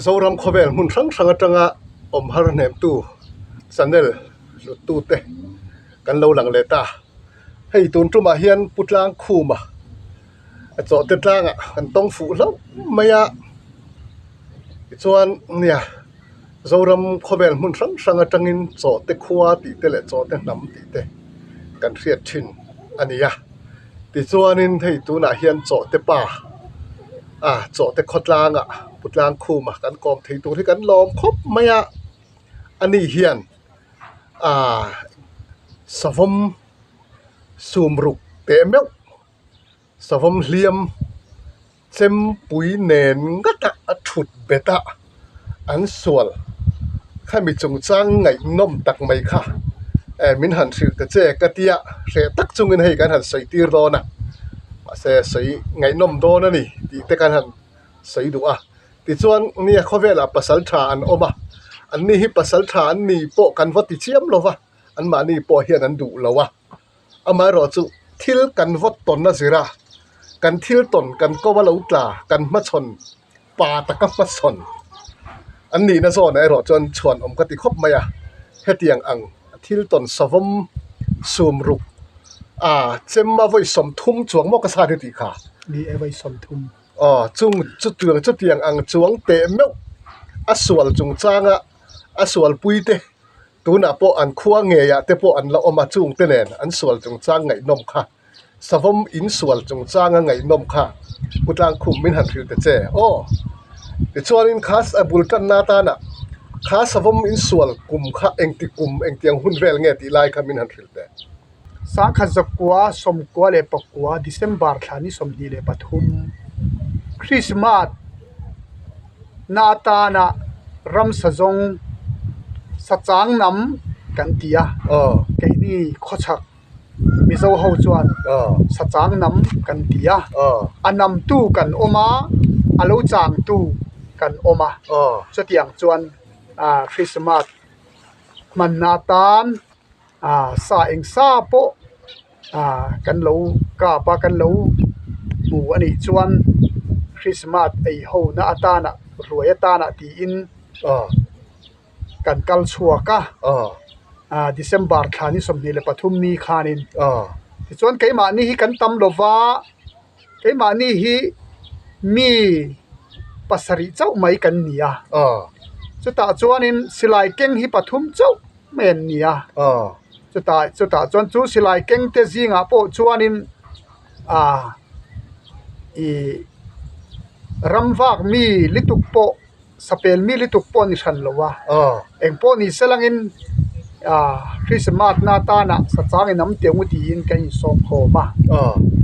Zoram khawvel hmun hrang hrang atanga awm har hnemtu channel hluttute kan lo lang leh ta. Hei tun tumah hian Pu Tlangkhuma a chawhte tlangah kan tawng fuh hlauh mai a, tichuan nia Zoram khawvel hmun hrang hrang atangin chawhte khua tih te leh chawhte hnam tih te kan hriat thin a ni a. Tichuanin hei tunah hian chawhte pa a chawhte khawtlangah Pu Tlangkhuma kan kawm thei tur hi kan lawm khawp mai a, ani hian aaa savawm sumruk teh meuh savawm hliam chempui nen ngata a thut bet a an sual khami chungchang ngaihnawm tak mai kha eh min han hrilh ta che ka tia hreh tak chungin hei kan han sawi tir dawn a mahse sawi ngaihnawm dawn a ni tih te kan han sawi duh a tichuan nia khawvelah pasal tha an awm a anni hi pasal tha an ni pawh kan va ti chiam lo va anmahni pawh hian an duh lo a. Amaherawhchu thil kan vawt tawn a zir a, kan thil tawn kan ko a lo tla, kan hmachhawn pa taka hmachhawn an nihna zawnah erawh chuan chhuan awm ka ti khawp mai a, hetiang ang thil tawn savawm sumruk ah chem a vawi 30 chuang maw ka sat i tih kha? Ni e vawi 30. Aw chung chutiang chutiang ang chuang teh meuh a sual chungchanga a sualpui te Tunah pawh an khua ngeiah te pawh an la awm a, chungte nen an sual chungchang ngaihnawm kha, savawm in sual chungchanga ngaihnawm kha Pu Tlangkhum min han hrilh ta che aw. Tichuanin kha a bul tanna atana kha savawm in sual kum kha engti kum engtiang hun vel nge tih lai kha min han hrilh teh. 1999 December thla ni 23 Christmas na atana ramsa zawng sachang nam kan ti a keini khawchhak Mizo ho chuan sachang nam kan ti a a namtu kan awm a a lo changtu kan awm a chutiang chuan ah Christmas hmanna atan. ah sa eng sa pawh ah kan lo kap a kan lo hmu a nih chuan Christmas ei ho na atana ruai atana tiin kan kal chhuak a ah December thla ni 23 ni khanin tichuan keimahni hi kan tam lo va keimahni hi mi pasarih chauh mai kan ni a chutah chuanin silai keng hi pathum chauh. mai an ni a chutah chutah chuan chu silai keng te zingah pawh chuanin ah ih ram vak mi lutuk pawh sapel mi lutuk pawh a ni hran lo a engpawh ni se langin ah Christmas na atana sachang in am teuh ngu tiin kan insawm khawm a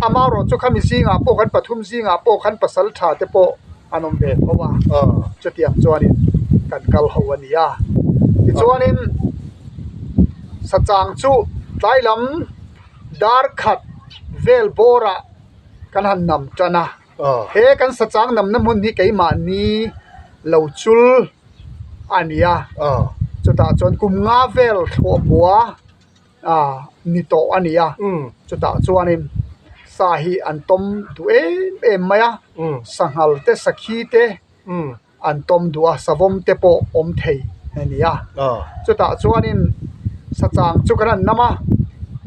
amaherawh chu khami zingah pawh kan pathum zingah pawh khan pasal tha te pawh. an awm ve tho a chutiang chuanin kan kal ho a ni a tichuanin sachang chu tlai lam dar khat vel bawrah kan han nam tan a he kan sachang namna hmun hi keimahni lo chul a ni a chutah chuan kum nga vel thlawh bua. ah ni tawh a ni a chutah chuanin sa hi an tawm duh em em mai a sanghal te sakhi te an tawm duh a savawm te pawh awm thei a ni a chutah chuanin sachang chu kan han nam a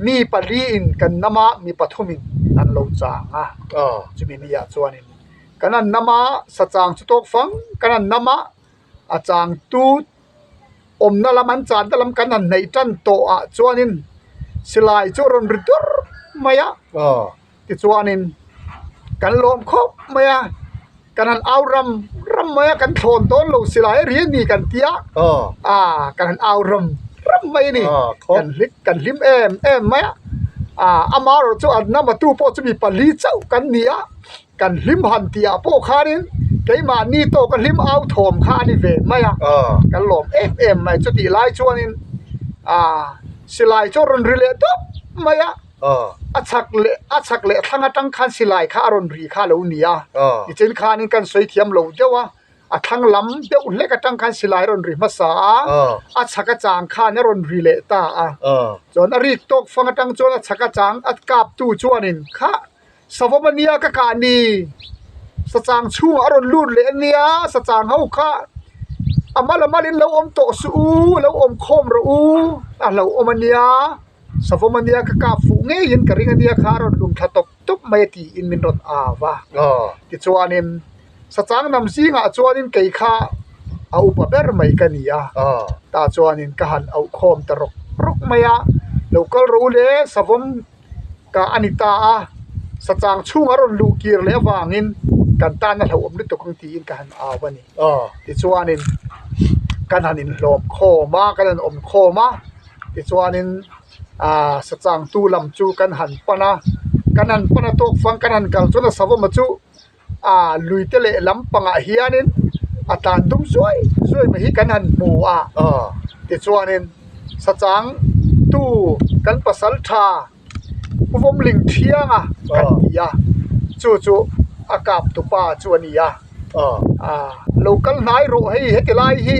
mi pali in kan nam a mi pathum in an lo chang a chumi ni ah chuanin kan han nam a sachang chu tawk fang kan han nam a a chang tu awmna lam an channa lam kan han hnaih tan tawh ah chuanin silai chu a rawn ri dur mai a tichuanin kan lawm khawp mai a kan han au ram ram mai a kan thlawn dawn lo silai a ri a ni kan ti a ah kan han au ram ram mai a ni kan hlim kan hlim em em mai a ah amaherawhchu an namatu pawh chu mi pali chauh kan ni a. Kan hlim han tih ah pawh khanin keimahni tawka hlim au thawm kha a ni ve mai a, kan lawm em em mai. Chutih lai chuanin ah silai chu a rawn ri leh tawp mai a, a chhak leh a chhak leh thlang atang khan silai kha a rawn ri kha a lo ni a, nichin khanin kan sawi thiam lo deuh a, a thlang lam deuh hlek atang khan silai a rawn ri hmasa a, a chhak a chang khan a rawn ri leh ta a, chuan a rik tawk fang atang chuan a chhak a chang a kaptu chuanin kha. Savawm a nia ka kah ni. Sachang chhungah a rawn lut leh a nia, sachang ho kha. A mal a malin lo awm tawh suh u, lo awm khawm rawh u, a hlauhawm a nia, savawm a nia ka kap fuh ngeiin ka ring a nia kha a rawn lum thla tawp tawp mai a tiin min rawn au a. Tichuanin sachang nam zingah chuanin kei kha a upa ber mai ka ni a, tah chuanin ka han auh khawm ta rawk rawk mai a, lo kal rawh u le savawm kah a ni ta a, sachang chhungah rawn luh kir leh avangin kan tan a hlauhawm lutuk ang tiin ka han au a ni. Tichuanin kan han inhlawm khawm a, kan han awm khawm a, tichuanin aaa sachang tu lam chu kan han pan a, kan han pan a tawk fang kan han kal chuan a savawm chu aaa lui te leh lampangah hianin a tlan dum zuai zuai mai hi kan han hmu a, tichuanin sachang tu kan pasal tha Pu Vawmling Thianga kan ti a, chu chu a kap tupa chu a ni a, aaa lo kal hnai rawh hei heti lai hi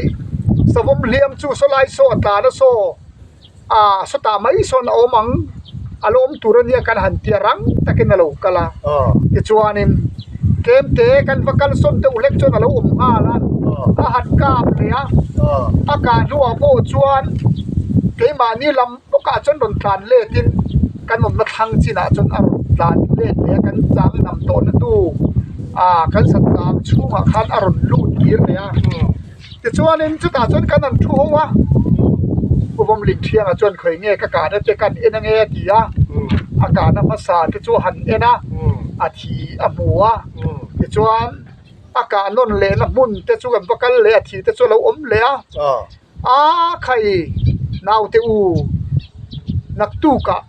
savawm hliam chu saw lai saw a tlan a saw. Ah sawtah mai sawn a awm ang a lo awm tur ania kan han tia rang takin a lo kal a tichuanin tlem te kan va kal sawn deuh hlek chuan a lo awm nghal a a han kap leh a a kah hnuah pawh chuan keimahni lam bawkah chuan rawn tlan letin kan awmna thlang chinah chuan a rawn tlan let leh a kan chang nam tawhna hnu ah kan sa chang chhungah khan a rawn lut kir leh a. Tichuanin chutah chuan kan han thu ho a, Pu Vawmling Thianga chuan khawi nge ka kahna te kan en ange a ti a, a kahna hmasa te chu a han en a, a thi a hmu a, tichuan a kah nawn lehna hmun te chu kan va kal leh a, a thi te chu a lo awm leh a, a khai naute u naktukah.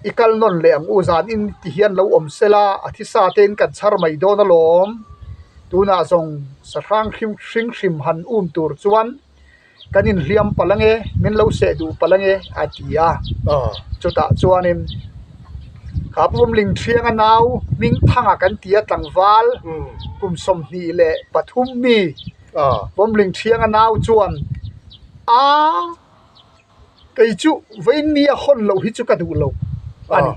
I kal nawn leh ang u zan in ti hian lo awm se la a thi sa te in kan chhar mai dawn alawm tunah zawng sahrang hrim hring hrim han um tur chuan kan inhliam palh ange min lo seh duh palh ange a ti a chutah chuanin kha pumling thianga nau hmingthanga kan ti a tlangval kum 23 mi pumling thianga nau chuan a. Kei chu vawiin a hawn loh hi chu ka duh lo a ni.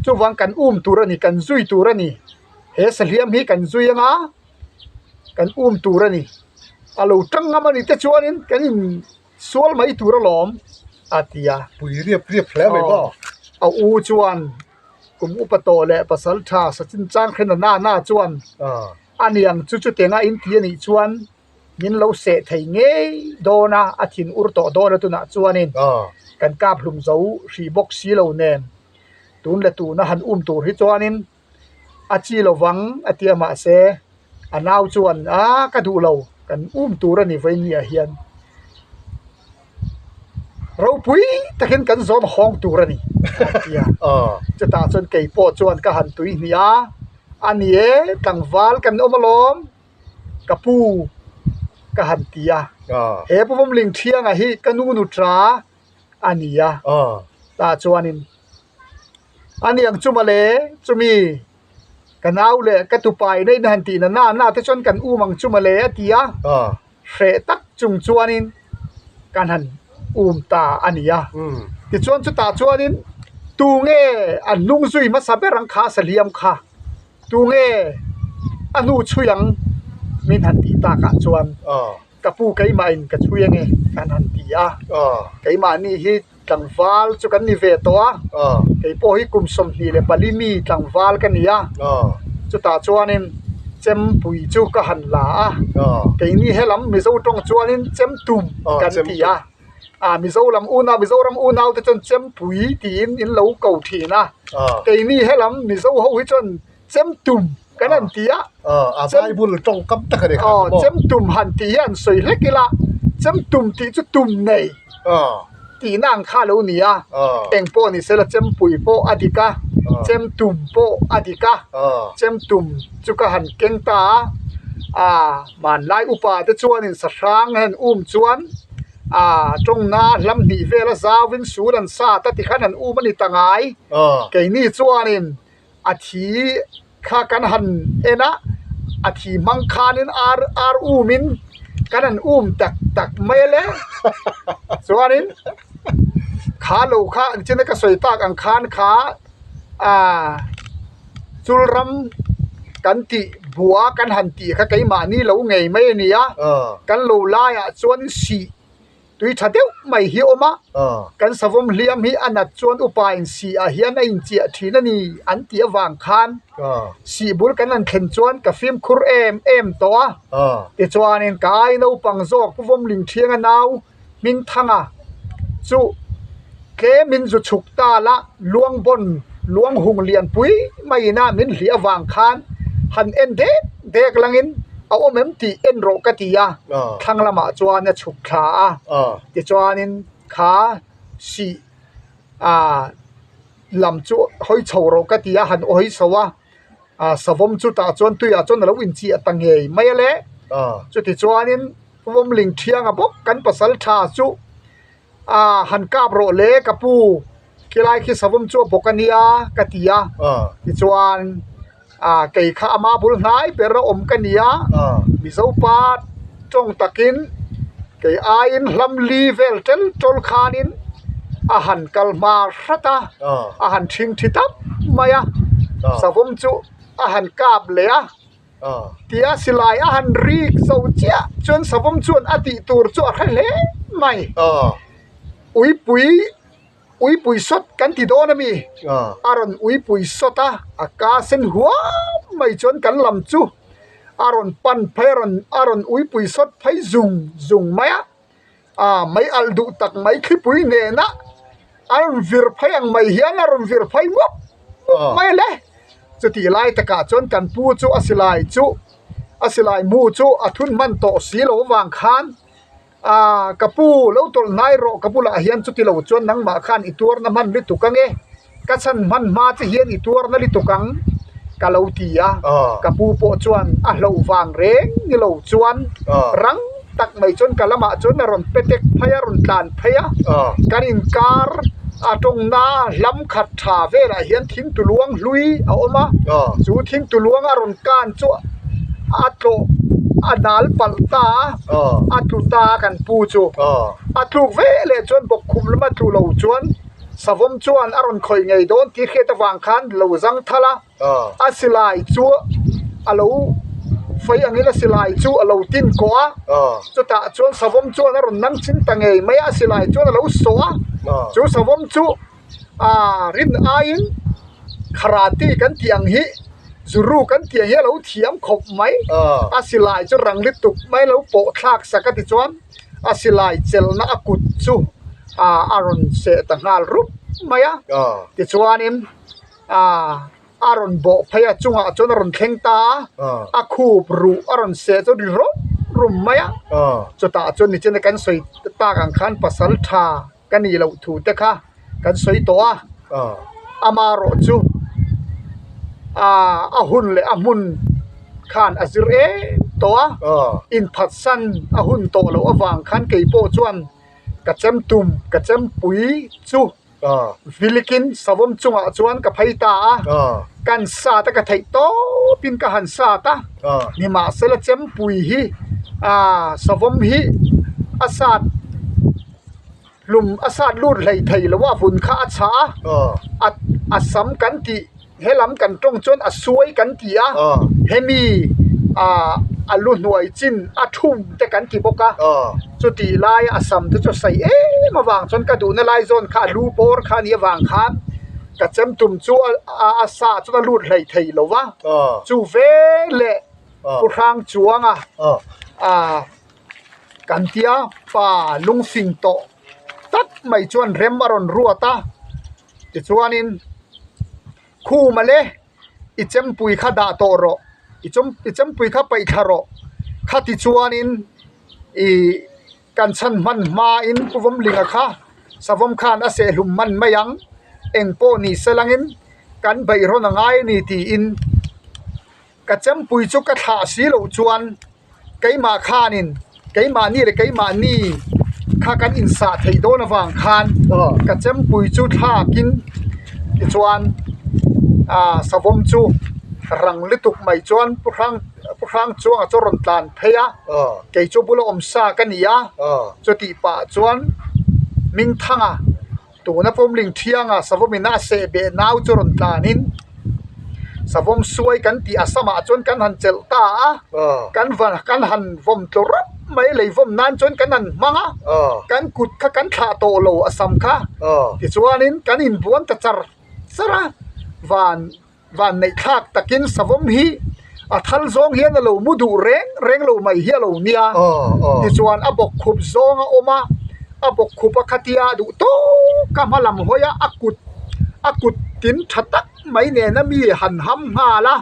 Chuvang kan um tur a ni, kan zui tur a ni. He sahliam hi kan zui anga kan um tur a ni. A lo tang ngam a ni te chuanin kan in sual mai tur alawm a ti a. Pui riap riap hle mai maw? A u chuan kum upa tawh leh pasal tha Sachin Changkhen a nana chuan a niang chu chutianga in ti a nih chuan min lo seh thei ngei dawn a, a thin ur tawh dawn a tunah chuanin kan kap hlum zo hrih bawk si lo nen tun leh tuna han um tur hi chuanin a chi lo vang a tia mahse a nau chuan a ka duh lo kan um tur a ni vawinia hian ropui takin kan zawn hawng tur a ni a ti a chutah chuan kei pawh chuan ka han tui hnih a a ni e tlangval kan awm alawm. ka pu ka han ti a he pu Vawmling Thianga hi ka nu nu ta a ni a tah chuanin a niang chu mawle chumi ka nau leh ka tupa in a in han tih na na na te chuan kan um ang chu mawle a ti a hreh tak chung chuanin kan han um ta a ni a tichuan chutah chuanin tunge an hnung zui hmasa ber ang kha sahliam kha. Tunge a hnu chhui ang min han tih takah chuan ka pu keimahin ka chhui ange kan han ti a, keimahni hi tlangval chu kan ni ve tawh a, kei pawh hi kum 24 mi tlangval ka ni a, chutah chuanin chempui chu ka han la a, keini helam Mizo tawng chuanin chemtum kan ti a. Ah Mizo lam unau Mizoram unau te chuan Chempui tiin in lo ko thin a keini helam Mizo ho hi chuan Chemtum kan han ti a a Bible tawngkam tak a ni kha maw Chemtum han tih hi an sawi hlek ila Chemtum tih chu tum nei tihna ang kha a lo ni a engpawh ni sela Chempui pawh a dik a Chemtum pawh a dik a Chemtum chu ka han keng ta a ah Hmanlai upa te chuanin sahrang a han um chuan ah tawngna hlam hnih vela zauin sul an sat a tikhan an um a ni ta ngai. Keini chuanin a thi kha kan han en a, a thi hmang khanin ar ar umin kan han um tak tak mai a le. Chuanin kha lo kha engtin ka sawi tak ang khan kha ah chulram. Kan tih bua kan han tih kha keimahni lo ngei mai a ni a, kan lo laiah chuan sih tui tha deuh mai hi a awm a, kan savawm hliam hi a nat chuan upa in sih ah hian a inchiah thin a ni an tih avang khan sih bul kan han thlen chuan ka fimkhur em em tawh a, tichuanin ka ai naupang zawk Pu Vawmling Thianga nau Hmingthanga chu tlemin zu chhuk ta la luangbawn luanghung lianpui maiin a min hlih avang khan han en dek dek langin a awm em tih en rawh ka ti a, thlang lamah chuan a chhuk thla a, tichuanin kha sih ah lam chu hawi chho rawh ka ti a, han hawi chho a, ah savawm chutah chuan tuiah chuan a lo inchiah ta ngei mai a le, chutichuanin. Vawmling thianga bawk kan pasal tha chu ah han kap rawh le ka pu khilai khi savawm chu a bawk a nia ka ti a tichuan ah kei kha ama bul hnai ber a awm ka ni a mizo pa tawng takin kei aiin hlam li vel tel tawl khanin a han kal hma hrat a a han thing thi tap mai a savawm chu a han kap leh a. Tia silai a han rik zo chiah chuan savawm chuan a tih tur chu a hre hle mai. Uipui uipui sawt kan ti dawn a mi? A rawn uipui sawt a, a ka sen huam mai chuan kan lam chu a rawn pan phei a rawn a rawn uipui sawt phei zung zung mai a. Ah mai alh duh tak mai thlipui nena a rawn vir phei ang mai hian a rawn vir phei mup mup mai le. Chutih lai takah chuan kan pu chu a silai chu a silai mu chu a thun hman tawh si lo avang khan ah ka pu lo tawlh hnai rawh ka bulah hian chuti lo chuan nangmah khan i tuarna hman lutuk ange ka chhan hman hma che hian i tuarna lutuk ang ka lo ti a ka pu pawh chuan a hloh vang reng ni lo chuan rang tak mai chuan ka lamah chuan a rawn petek phei a rawn tlan phei a kan inkar a tawngna hlam khat tha velah hian thing tuluang hlui a awm a chu thing tuluang a rawn kan chu a tlawh a nal palh ta a a tlu ta a kan pu chu a tluk veleh chuan bawkkhum lama tlu lo chuan savawm chuan a rawn khawih ngei dawn tih hriat avang khan lo zang thal a. A silai chu a lo fei angin a silai chu a lo tin kawh a, chutah chuan savawm chuan a rawn nang chin ta ngei mai a, a silai chuan a lo sawh a, chu savawm chu aaa rin aiin karate kan tih ang hi zuru kan tih ang hi a lo thiam khawp mai, a silai chu rang lutuk mai a lo pawh thlak sak a tichuan a silai chelhna a kut chu aaa a rawn seh ta nghal rup mai a, tichuanin. Aaa a rawn bawh phei a chungah chuan a rawn thleng ta a a khup ruh a rawn seh chu ri rawm rum mai a chutah chuan nichina kan sawi tak ang khan pasal tha ka nih loh thu te kha kan sawi tawh a amaherawh chu aaa a hun leh a hmun khan a zir em tawh a inphatsan a hun tawh loh avang khan keipawh chuan ka chem tum ka chem pui chu. Vilikin savawm chungah chuan ka phei ta a, kan sat a ka theih tawpin ka han sat a, nimahsela chempui hi savawm hi a sat hlum a sat lut hlei thei lo a vun kha a chhah a, a sam kan tih he lam kan tawng chuan a suai kan ti a, hemi a lu hnuai chin a thum te kan ti bawk a, chutih laia a sam te chu a sawi em avang chuan ka duhna lai zawn kha a lu bawr kha a nih avang khan ka chem tum chu a sa chuan a lut hlei thei lo va, chu veleh Pu Hrangchuanga kan tia pa lungfing tawh tak mai chuan rem a rawn ruat a. Tichuanin khuma le i chempui kha dah tawh rawh i chawm i chempui kha paih thla rawh khati chuanin ih kan chhan hman hmain Pu Vawmlinga kha savawm khan a sehhlum hman mai ang eng pawh ni se langin kan beihrawn a ngai a ni tiin Ka chempui chu ka thlah si loh chuan keimah khanin keimahni leh keimahni kha kan insah theih dawn avang khan ka chempui chu thlakin tichuan ah savawm chu rang lutuk mai chuan pu hrang pu hrang chuangah chuan rawn tlan phei a kei chu bula awm sa ka ni a chutih pah chuan Hmingthanga Tuna Pawmling Thianga Savawmina a seh beh nau chu rawn tlanin Savawm suai kan tih a samah chuan kan han chelh ta a, kan va kan han vawm tlaw rawp mai lei vawm nan chuan kan han hmang a, kan kut kha kan thlah tawh lo a sam kha tichuanin kan inbuan ta char char a, van van neih thlak takin savawm hi a thal zawng hian a lo mu duh reng reng lo mai hi a lo nia tichuan a bawk khup zawng a awm a, a bawk khup a khatia duh tawk a hma lam hawi a a kut a kut tin tha tak. mai nena mi han ham nghal a,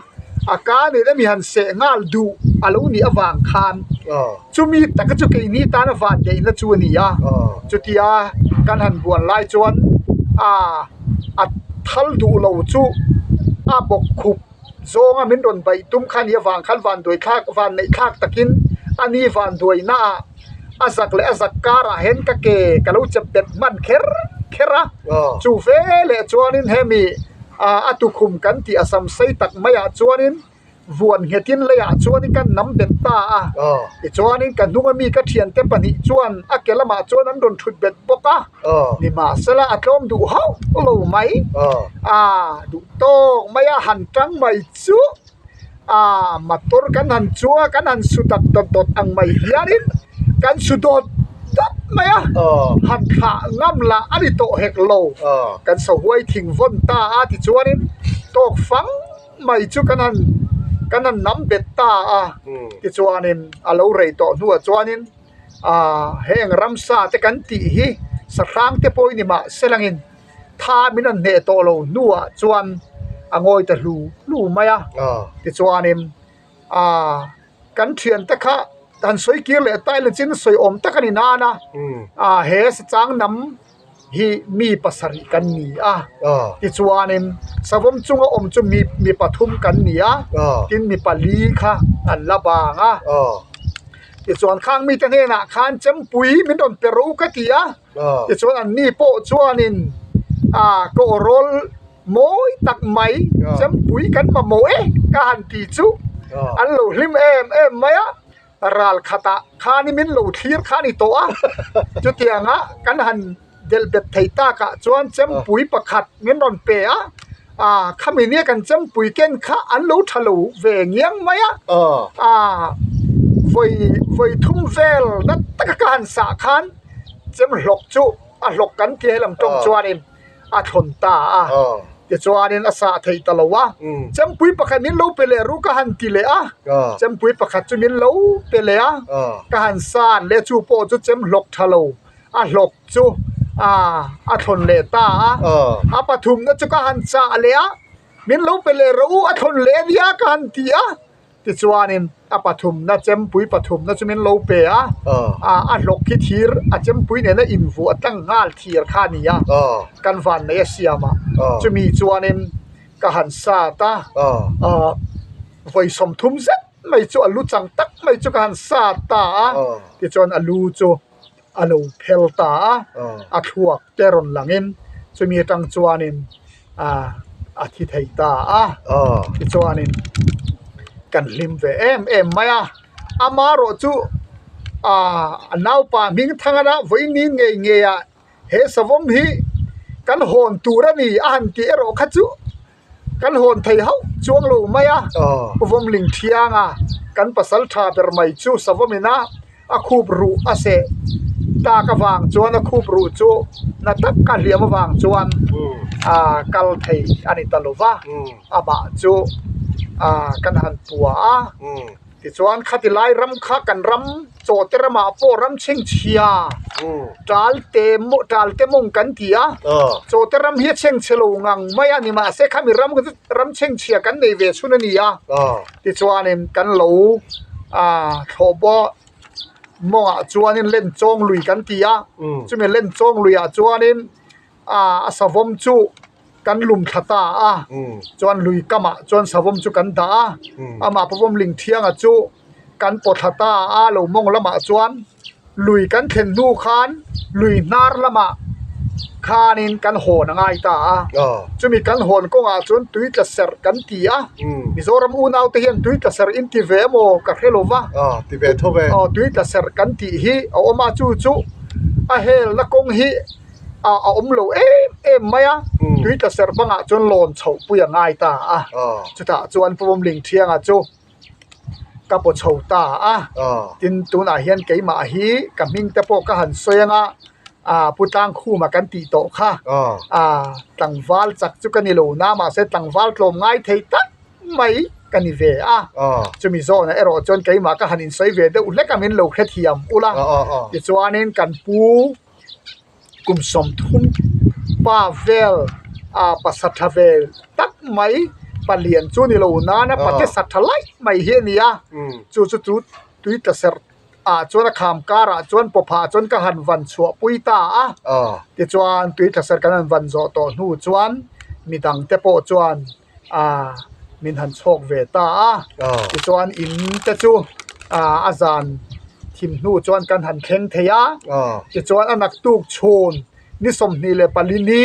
a ka nena mi han seh nghal duh a lo nih avang khan chumi taka chu keini tana van daihna chu a ni a, chutia kan han buan lai chuan aa a thal duh lo chu a bawk khup zawnga min rawn baih tum kha a nih avang khan van duai thlak van neih thlak takin a ni van duainaah a zak leh a zak karah hian ka ke ka lo chep bet hman kher kher a chu ve leh chuanin hemi ah a tukhum kan tih a sam sei tak maiah chuanin vuan nghetin leiah chuanin ka nam bet ta a tichuanin ka hnunga mi ka thiante pahnih chuan a ke lamah chuan an rawn thut bet bawk a nimahsela a tlawm duh hauh lo mai ah duh tawk mai a han tang mai chu. Aaa motor kan han chuang a kan han su dak dawt dawt ang mai hianin kan su dawt dawt mai a han thlah ngam lah a ni tawh hek lo kan sahuai thing vawn ta a tichuanin tawk fang mai chu kan han kan han nam bet ta a tichuanin a lo rei tawh hnuah chuanin aaa heng ramsa te kan tih hi sahrang te pawh i ni mahse langin. Tha min rawn hneh tawh lo hnuah chuan a ngawi ta hlu hlu mai a, tichuanin aaa kan thiante kha han sawi kir leh ta ila chin sawi awm tak a ni nan a, aa he sachang nam hi mi pasarih kan ni a, tichuanin savawm chunga awm chu mi mi pathum kan ni a, tin mi pali kha an la bang a, tichuan khang mite hnenah khan chempui min rawn pe ro ka ti a. Tichuan an ni pawh chuanin ah ka aw rawl mawi tak mai chempui kan mamawh e ka han ti chu an lo hlim em em mai a, ral khatah khan i min lo thlir kha a ni tawh a, chutianga kan han delh bet thei takah chuan chempui pakhat min rawn pe a, ah khami nia kan chempui ken kha an lo tha lo ve ngiang mai a, ah vawi vawi thum vel nat taka ka han sah khan. Chem hlawk chu a hlawk kan ti helam tawng chuanin a thlawn ta a, tichuanin a sah theih ta lo a, chempui pakhat min lo pe leh ru ka han ti leh a, chempui pakhat chu min lo pe leh a, ka han san leh chu pawh chu chem hlawk tha lo a hlawk chu a thlawn leh ta a, a pathumna chu ka han chah leh a, min lo pe leh rawh u a thlawn leh ania ka han ti a. Tichuanin a pathumna chempui pathumna chu min lo pe a, a hlawk khi thir a chempui nena invuah tlang nghal thir kha a ni a, kan vannei a siam a, chumi chuanin ka han sat a, vawi sawmthum zet mai chu a lu chang tak mai chu ka han sat ta a, tichuan a lu chu a lo phel ta a, a thluak te rawn langin chumi atang chuanin a thi thei ta a, tichuanin kan hlim ve em em mai a, amaherawh chu a naupa hming thangana vawiin ngei ngei ah he savawm hi kan hawn tur a ni a han tih erawh kha chu. Kan hawn thei hauh chuang lo mai a, Pu Vawmling Thianga kan pasal tha ber mai chu Savawmina a khup ruh a seh tak avang chuan a khup ruh chu na tak a hliam avang chuan aa kal thei a ni ta lo va, amah chu aa kan han pua a, tichuan khati lai ram kha kan ram. Chawhte ramah pawh ram chhengchhia ṭal te ṭal te mawng kan ti a, chawhte ram hi a chhengchhe lo ngang mai a ni mahse khami ram kha chu ram chhengchhia kan nei ve chhun a ni a, tichuanin kan lo ah thlawh pawh mawngah chuanin lenchawng lui kan ti a, chumi lenchawng luiah chuanin ah a savawm chu. Kan lum thla ta a, chuan lui kamah chuan savawm chu kan dah a, amah pawh ling thianga chu kan paw thla ta a lo mawng lamah chuan lui kan thlen hnu khan lui hnar lamah khanin kan hawn a ngai ta a, chumi kan hawn kawngah chuan tui tla serh kan ti a, Mizoram unau te hian tui tla serh in ti ve emaw ka hre lo va, tui tla serh kan tih hi a awm a chu chu a helna kawng hi. a awm lo em em mai a, tui tla serh bangah chuan lawn chhoh pui a ngai ta a. Chutah chuan Pu Vawmling Thianga chu ka paw chho ta a, tin tunah hian keimah hi ka hming te pawh ka han sawi anga ah Pu Tlangkhuma kan tih tawh kha ah tlangval chak chu ka ni lo na mahse tlangval tlawm ngai thei tak mai ka ni ve a, chumi zawnah erawh chuan keimah ka han insawi ve deuh hlek a min lo hrethiam ula tichuanin kan pu. Kum 30 pa vel ah pasa tha ve tak mai palian chu ni lo nana pate sa tha laih mai hi a ni a chu chu chu tui tla serh ah chuan a kham karah chuan pawphah chuan ka han van chhuah pui ta a tichuan tui tla serh kan han van zawh tawh hnu chuan midang te pawh chuan ah min han chhawk ve ta a tichuan in te chu ah a zan thim hnu chuan kan han thleng thei a tichuan a naktuk chhun ni 24 ni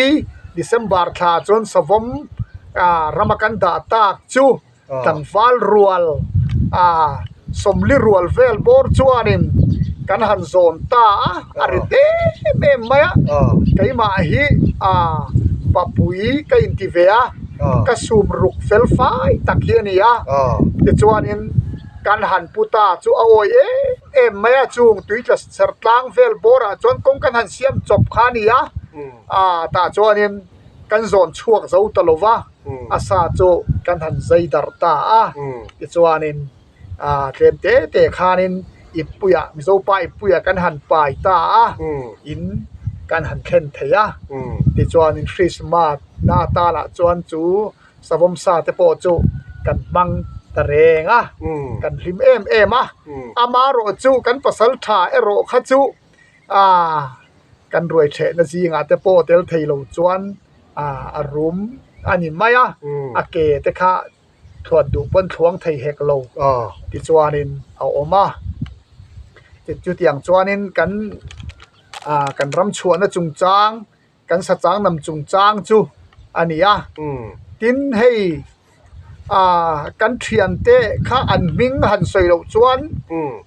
December thla chuan savawm ah rama kan dah tak chu tlangval rual ah sawmli rual vel bawr chuanin kan han zawn ta a a ri em em mai a keimah hi ah papui ka inti ve a ka sum ruk fel fai tak hi a ni a tichuanin kan han pu ta chu a awi em em mai a chung tui tla serh tlang vel bawrah chuan kawng kan han siam chawp kha a ni a ah tah chuanin kan zawn chhuak zo ta lo va a sa chu kan han zai darh ta a tichuanin ah tlem te te khanin ippuiah Mizo pa ippuiah kan han pai ta a in kan han thlen thei a tichuanin Christmas na tanah chuan chu savawm sa te pawh chu kan hmang ta reng a kan hlim em em a amaherawh chu kan pasal tha erawh kha chu ah kan ruai thehna zingah te pawh tel thei lo chuan ah a rum a ni mai a a ke te kha thluan duh pawn thluang thei hek lo tichuanin a awm a chutiang chuanin kan ah kan ram chhuahna chungchang kan sachang nam chungchang chu a ni a tin hei ah kan thiante kha an hming han sawi loh chuan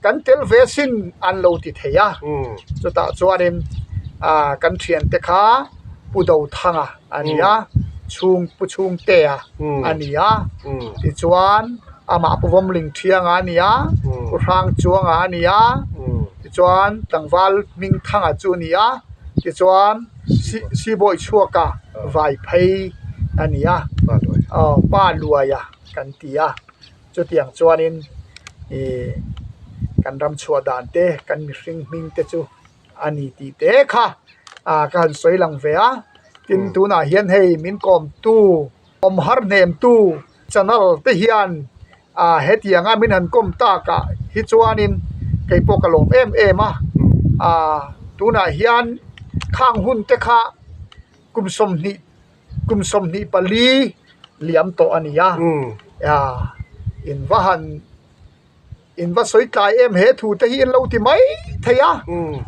kan tel ve sin an lo ti thei a chutah chuanin ah kan thiante kha Pu Dothanga a ni a chhung Pu Chhungtea a ni a tichuan amah Pu Vawmling Thianga a ni a Pu Hrangchuanga a ni a tichuan tlangval Hmingthanga chu a ni a tichuan Sibawi chhuaka vai phei a ni a aw pa luaia kan ti a chutiang chuanin ih kan ram chhuah dan te kan mihring hming te chu a ni tih te kha ah ka han sawi lang ve a tin tunah hian hei min kawmtu awm har hnemtu channel te hian ah hetianga min han kawm takah hi chuanin kei pawh ka lawm em em a ah tunah hian khang hun te kha kum 20 kum 24 liam tawh a ni a ah in va han. In va sawi tlai em he thu te hi in lo ti mai thei a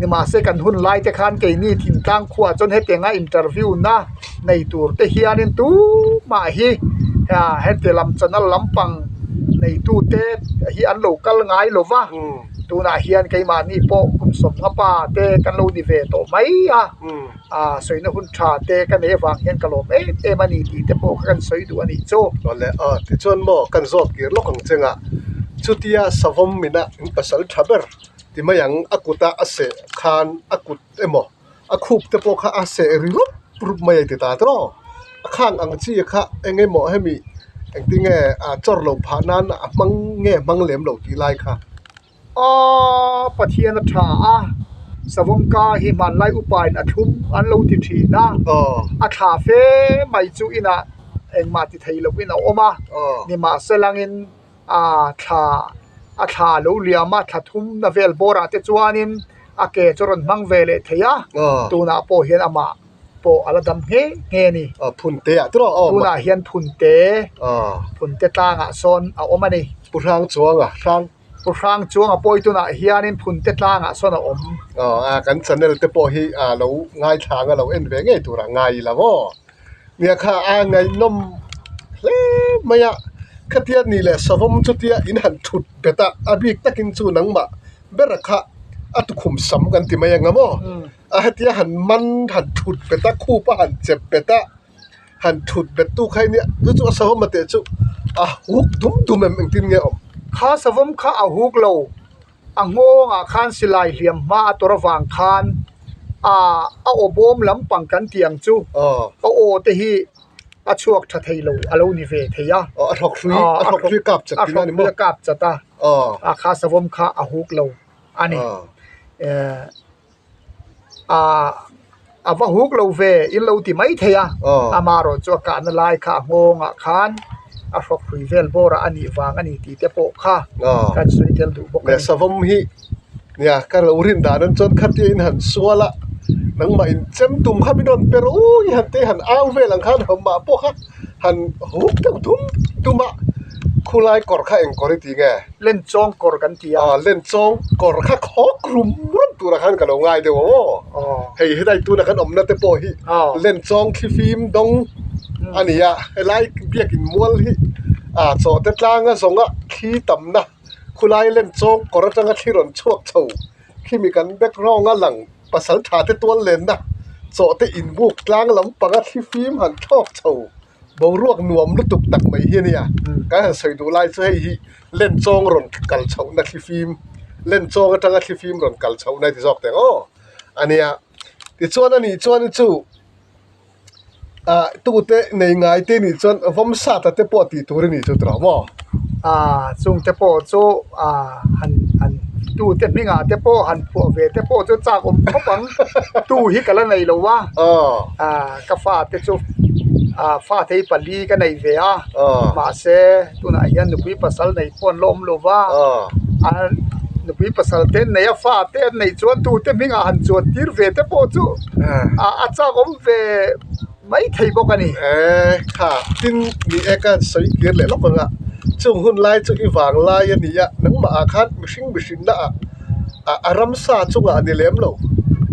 nimahse kan hun lai te khan keini thingtlang khuaah chuan hetianga interview na nei tur te hianin tumah hi heti lam channel lampang neitu te hi an lo kal ngai lo va tunah hian keimahni pawh kum 15 pa te kan lo ni ve tawh mai a sawina hun tha te ka nei avang hian ka lawm em em a ni tih te pawh kha kan sawi duh a nih chu. Awle aw tichuan maw kan zawt kir lawk ang chengah chutia savawm mina in pasal tha ber ti mai ang a kuta a seh khan a kut emaw a khup te pawh kha a seh ri rup rup mai a ti ta tawh a khang ang chi kha eng emaw hemi engtinge a chawr loh phah nan a hmang nge hmang lem lo tih lai kha. Aw Pathian a tha a, Savawmka hi hmanlai upain a thlum an lo ti thin a, a thla fe mai chu inah engmah ti thei loin a awm a, nimahselangin a thla a thla lo liam a, thla thumna vel bawrah te chuanin a ke chu a rawn hmang ve leh thei a, tunah pawh hian amah pawh a la dam nghe nghe a ni. Tunah hian Phunte, Phunte tlangah sawn a awm a ni. Pu Hrangchuanga, Hrang. Pu Hrang chuang a pawi tunah hianin Phunte tlangah sawn a awm. Aw a kan channel te pawh hi a lo ngaithla anga lo en ve ngei tur a ngai lo aw. Nia kha a ngaihnawm hle mai a, khatia ni leh savawm chutia in han thut bet a, a bik takin chu nangmah ber kha A tukhum sam kan ti mai ang a maw? A hetia han man han thut bet a, khup a han chep bet a, han thut bet tu kha nia chu chu a savawm a teh chu a huk dum dum em engtin nge awm? Kha savawm kha a huk lo, a nghawngah khan silai hliam hma a tawrh avang khan a a aw bawm lampang kan tih ang chu a aw te hi a chhuak tha thei lo a lo ni ve thei a. A hrawk hlui a hrawk hlui kap chat tihna a ni maw? A hrawk hlui a kap chat a, a kha savawm kha a huk lo a ni. A va huk lo ve in lo ti mai thei a, amaherawh chu a kahna lai kha a nghawngah khan a hrawk hrui vel bawrah a nih vang a ni tih te pawh kha kan sawi tel duh bawk a ni. Savawm hi nia ka lo rin dan an chuan khatia in han sual a, nangmah in chem tum kha min rawn pe rawh u i han te han au vel ang khan hawmah pawh kha han huk deuh dum dum a, khulai kawr kha eng kawr i ti nge? Lenchawng kawr kan ti a. Aw lenchawng kawr kha khawk rum rum turah khan ka lo ngai deuh ang aw. Hei helai tuna kan awmna te pawh hi lenchawng thlifim dawng a ni a, helai biakin mual hi ah chawhte tlanga zawnga thli tamna khulai lenchawng kawr atanga thli rawn chhuak chho khimi kan background a lang pasal tha te tual lenna chawhte inbuk tlang lampanga thlifim han thlawk chho. Boruak nuam lutuk tak mai hi a nia, kan han sawi duh lai chu hei hi Lenchawng rawn kal chhohna thlifim, Lenchawng atanga thlifim rawn kal chhohna ti zawk teh ang aw a nia. Tichuan a nih chuan chu ah tute nei ngai te nih chuan vawmsata te pawh tih tur a nih chu tawh maw? Ah chung te pawh chu ah han han tute hmingah te pawh han phuah ve te pawh chu chak awm khawp ang tu hi ka la nei lo a ah ka fate chu ah fate hi pali ka nei ve a mahse tunah hian nupui pasal nei pawh an la awm lo va a nupui pasal te an nei a fate an neih chuan tute hmingah han chuan tir ve te pawh chu ah a chak awm ve mai thei bawk a ni. E kha tin ni e ka sawi kir leh lawk ang a, chung hun lai chu i vang lai a ni a, nangmah ah khan mihring mihrinna ah a ramsa chungah a ni lem lo,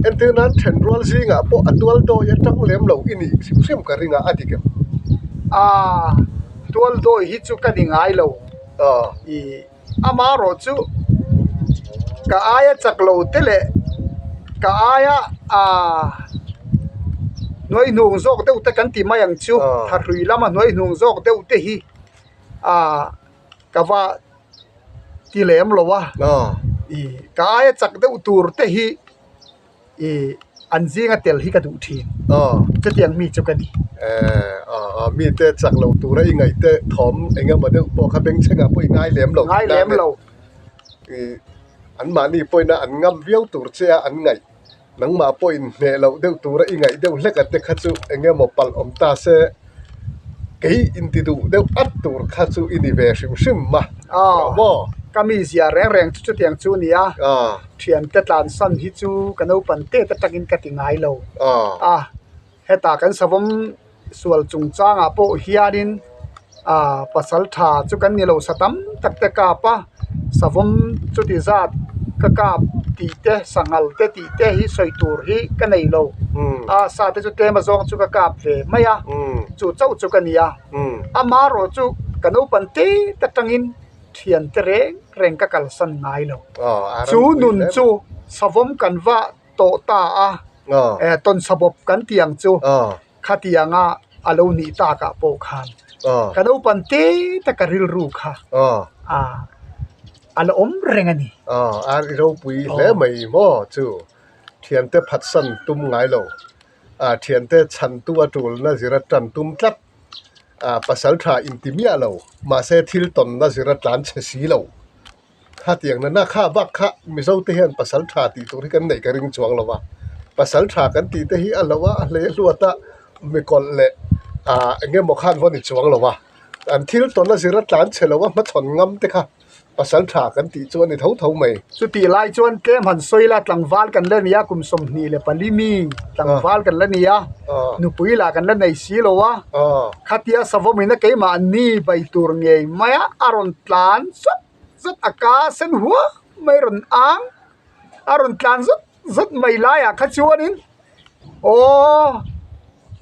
entir nan thenrual zingah pawh a tual dawi atang lem lo i nih hrim hrim ka ring a, a dik em? A tual dawi hi chu ka ni ngai lo, i Amaherawh chu ka aia chak lo te leh ka aia aaa hnuai hnung zawk deuh te kan ti mai ang chu thahrui lama hnuai hnung zawk deuh te hi aaa ka va ti lem lo a ih ka aia chak deuh tur te hi. Ih an zinga tel hi ka duh thin. Chutiang mi chu ka ni. Eh, mi te chak lo tura i ngaih te thawm eng emaw deuh pawh kha bengchhengah pawh i ngai lem lo. Ngai lem lo. Ih anmahni pawhin an ngam viau tur che a an ngaih. Nangmah pawhin hneh loh deuh tura i ngaih deuh hlek a te kha chu eng emaw palh awm ta se kei inti duh deuh at tur kha chu i ni ve hrim hrim ma. Aw, ka mizia reng reng chu chutiang chu a ni a. Thiante tlansan hi chu ka naupang tet atangin ka ti ngai lo a, hetah kan savawm sual chungchangah pawh hianin ah pasal tha chu kan ni lo sa tam tak te kap a, savawm chuti zat ka kap tih te sanghal te tih te hi sawi tur hi ka nei lo a, sa te chu tlem azawng chu ka kap ve mai a, chu chauh chu ka ni a, amaherawh chu ka naupang tet atangin. Thiante reng reng ka kalsan ngai lo. Chu nun chu savawm kan va tawh ta a, tawnsabawp kan tih ang chu khatianga a lo nih takah pawh khan ka naupang te taka rilru kha a la awm reng a ni. A ropui hle mai maw chu thiante phatsan tum ngai lo, thiante chhantu a tulna zira tan tum tlat. Ah pasal tha inti miah lo mahse thil tawnna zir a tlan chhe si lo khatiang nana kha bak kha mizo te hian pasal tha tih tur hi kan neih ka ring chuang lo va pasal tha kan tih te hi a lo a a hle hluat a mikawlh leh ah eng emaw khan vaw ni chuang lo va an thil tawnna zir a tlan chhe lo a hmachhawn ngam te kha. Pasal tha kan tih chu a ni tho tho mai. Chutih lai chuan tlem han sawi la, tlangval kan la ni a, kum 24 mi tlangval kan la ni a, nupui lah kan la nei si lo a, khatia savawmin a keimah ni bai tur ngei mai a, a rawn tlan zut zut a ka sen huam mai rawn ang, a rawn tlan zut zut mai laiah kha chuanin Aw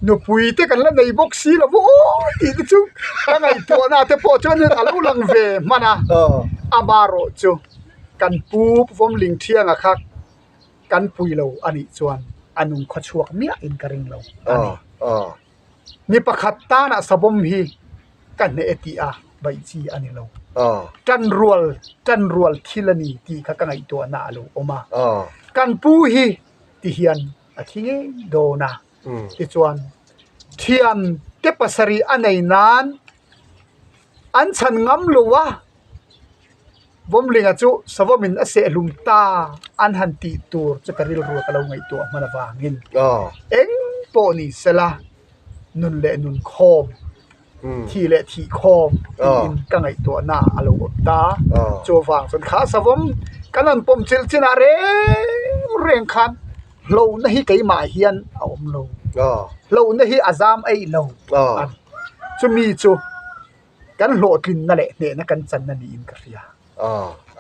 nupui te kan la nei bawk si lo aw tih te chu ka ngaihtuahna te pawh chuan a lo lang ve hman a, amaherawh chu kan pu Vawmling Thianga kha. Kan pui lo a nih chuan a nung khaw chhuak miah in ka ring lo a ni. Mi pakhat tanah savawm hi ka hneh e tih a baih chi a ni lo. Tan rual tan rual thil a ni tih kha ka ngaihtuahna a lo awm a. Kan pu hi ti hian a thi ngei dawn a. Tichuan thian te pasarih a nei nan an chhan ngam lo a. Vawmlinga chu Savawmin a sehlum ta an han tih tur chu ka rilru ka lo ngaihtuah hman avangin eng pawh ni sela nun leh nun khawm, thih leh thih khawm tiin ka ngaihtuahna a lo awm ta. Chuvang chuan kha Savawm kan han pawm chilh chinah reng reng khan hlauhna hi keimah hian a awm lo, hlauhna hi a zam eih lo a ni. Chumi chu. Kan hlawhtlinna leh hnehna kan channa niin ka hria.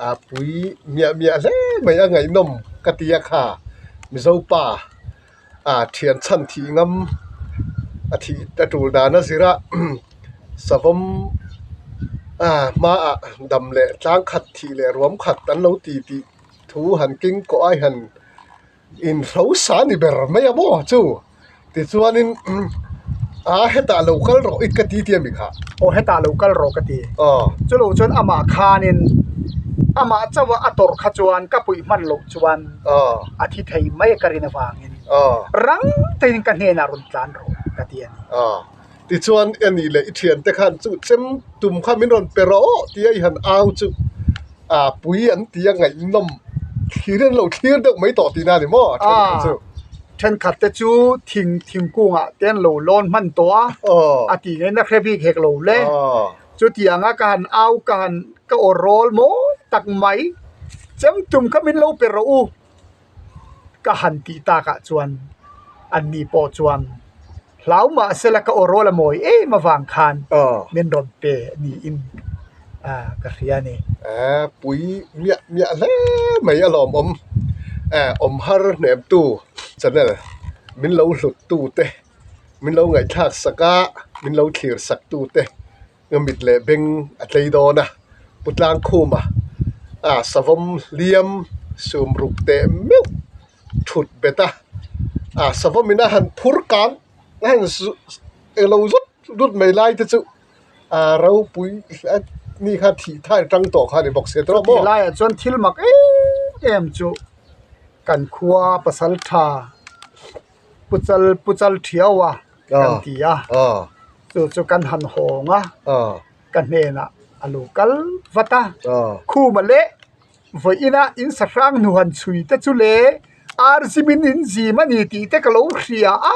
A pui miah miah hle mai a ngaihnawm ka ti a kha Mizo pa a thian chhan thih ngam a thih a tul dan a zir a savawm a hmaah dam leh tlang khat thih leh ruam khat an lo ti tih thu han king kawh ai han Inhrosa ni ber mai a maw chu? Tichuanin a hetah lo kal rawh it ka ti tia mi kha. Aw hetah lo kal rawh ka ti. Aw. Chulo chuan amah khanin amah chauha a tawrh kha chuan ka puih hman loh chuan Aw. a thi thei mai ka rin avangin Aw. rang tein ka hnenah rawn tlan rawh ka ti a ni. Aw. Tichuan a nih leh i thiante khan chu chem tum kha min rawn pe rawh aw tia i han au chu a pui an ti a ngaihnawm thlir an lo thlir deuh mai tawh tihna a ni maw a thenkhat chu. Thenkhat te chu thing thingkungah te an lo lawn hman tawh a, a tih ngaihna hre bik hek lo le. Chutianga ka han au ka han ka aw rawl mawi tak mai chem tum kha min lo pe rawh u. Ka han tih takah chuan anni pawh chuan hlau mah sela ka aw rawl a mawi em avang khan min rawn pe niin ka hria a ni. Pui miah miah hle mai a lawmawm awm har hnemtu channel min lo hluttu te min lo ngaihthlak sak a min lo thlir sak tu te Nga mit leh beng a tlei dawn a, Pu Tlangkhuma a savawm hliam sum ruk teh meuh thut bet a, a savawm in a han phur kang a han eng lo zut zut mai lai te chu a ropui ni kha thih thai tang tawh kha a ni bawk si tawh maw. Chutih laiah chuan thil mak em em chu kan khua pasal tha Puchal Puchal thiau a kan ti a, chu chu kan han hawng a, ka hnenah a lo kal vat a, khuma leh vawiina in sahrang hnu han chhui te chu le ar zimin in zim a ni tih te ka lo hria a,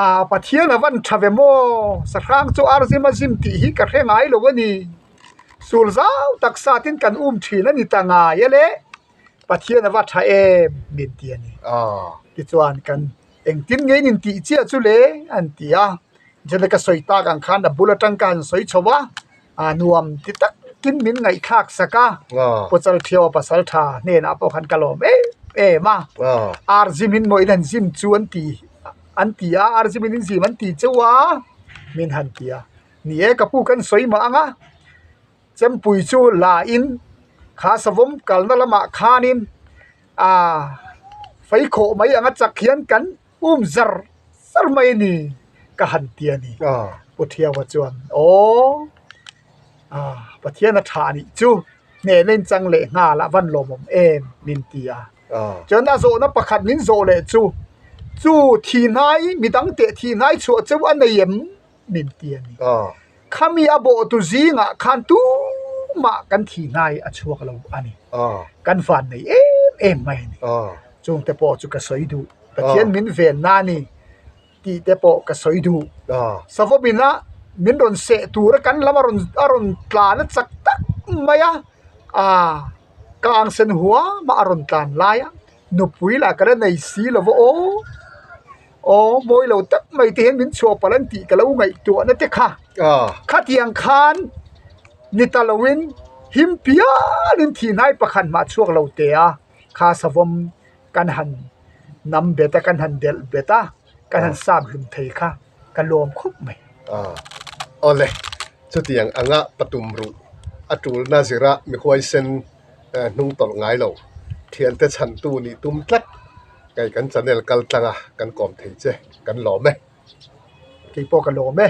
a Pathian a van tha ve maw sahrang chu ar zima zim tih hi ka hre ngai lo a ni, sul zau tak satin kan um thin a ni ta ngai a le. Pathian a va tha em min ti a ni. Tichuan kan engtin nge in intih chiah chu le an ti a, Jana ka sawi tak ang khan a bul atang ka han sawi chho a, a nuam ti takin min ngaihthlak sak a, Puchal Thiawa pasal tha hnenah pawh khan ka lawm em em a, ar zim in maw in han zim chu an ti an ti a, ar zim in in zim an ti cheu a min han ti a, ni e ka pu kan sawi mah ang a. Chempui chu la in kha savawm kalna lamah khanin aaa feikhawh mai anga chak hian kan um zar zar mai a ni ka han ti a ni. Pu Thiaua chuan aw aaa Pathian a tha anih chu hnehna in chang leh nghal a van lawmawm em min ti a. Chuan a zawhna pakhat min zawh leh chu chu thihnai midang teh thihnai chhuah cheu a nei em? min ti a ni. Khami a bawhtu zingah khan tumah kan thih hnai a chhuak lo a ni. Kan van nei em em mai a ni. Chungte pawh chu ka sawi duh. Pathian min ven na a ni tih te pawh ka sawi duh. Savawmina min rawn seh tura kan lam a rawn a rawn tlan a chak tak mai a, aa kang sen huam a a rawn tlan lai a, nupui lah ka la nei si lo va aw. Aw mawi lo tak mai te hian min chhuah palh an tih ka lo ngaihtuahna te kha. Khatiang khan ni ta loin him pialin thihhnai pakhat hmah chhuak lo teh a, kha savawm kan han nam bet a, kan han delh bet a, kan han sap hlum thei kha ka lawm khawp mai. Awle, chutiang anga patum ruh a tulna zira mi huaisen hnung tawlh ngai lo. Thiante chhantu nih tum tlat kei kan channel kal tlang a kan kawm thei che kan lawm e. Keipawh ka lawm e.